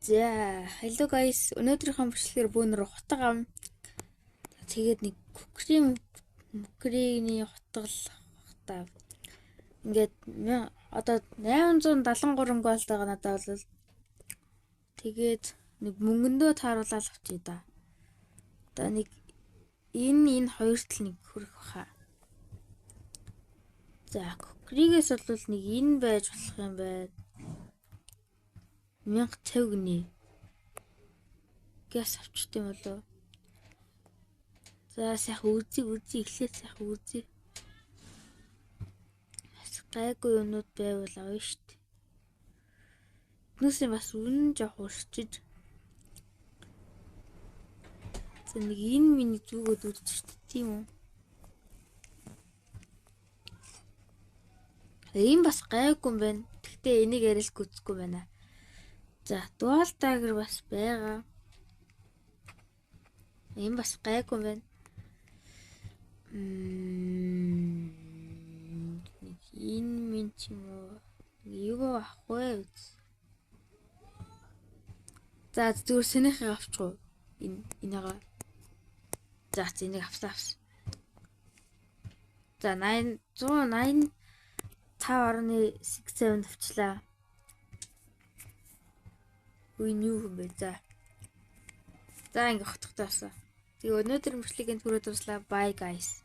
За, hello guys. Өнөөдрийнхөө бичлэгээр бөөнөр хутга ам. Тэгээд нэг kukri мукриний хутгал та. Ингээд одоо 873 gold байгаа надад бол тэгээд нэг мөнгөндөө тааруулаад авчия да. Одоо нэг энэ хоёр тал нэг хөрөх баха. За, kukri-гээс бол нэг энэ байж болох юм байна. 1050 гинэ. Гяс авчт юм болов. За, сайхан үзье үзье, эхлээд сайхан үзье. Бас гайгүй юмнууд байвал авна шүү дээ. Эднээсээ бас үнэн жоох урчиж. За, нэг энэ миний зүгөөд үзчих шүү дээ, тийм үү? Энэ бас гайгүй юм байна. Гэхдээ энийг арай л гүцэхгүй байна. За, dual dagger бас байгаа. Энэ бас гайгүй юм байна. Энэ минь ч юм уу? Юу авах вэ? За, зүгээр сэнийхийг авчих уу? Энэ энийгээ. За, энийг авсан авсан. За, 80 185.67 авчлаа. Үгүй юу юм бэ? За. За, ингээ хотхтой болсон. Тэгээ өнөөдөр мөрчлөгийн түрүү дуслаа. Bye guys.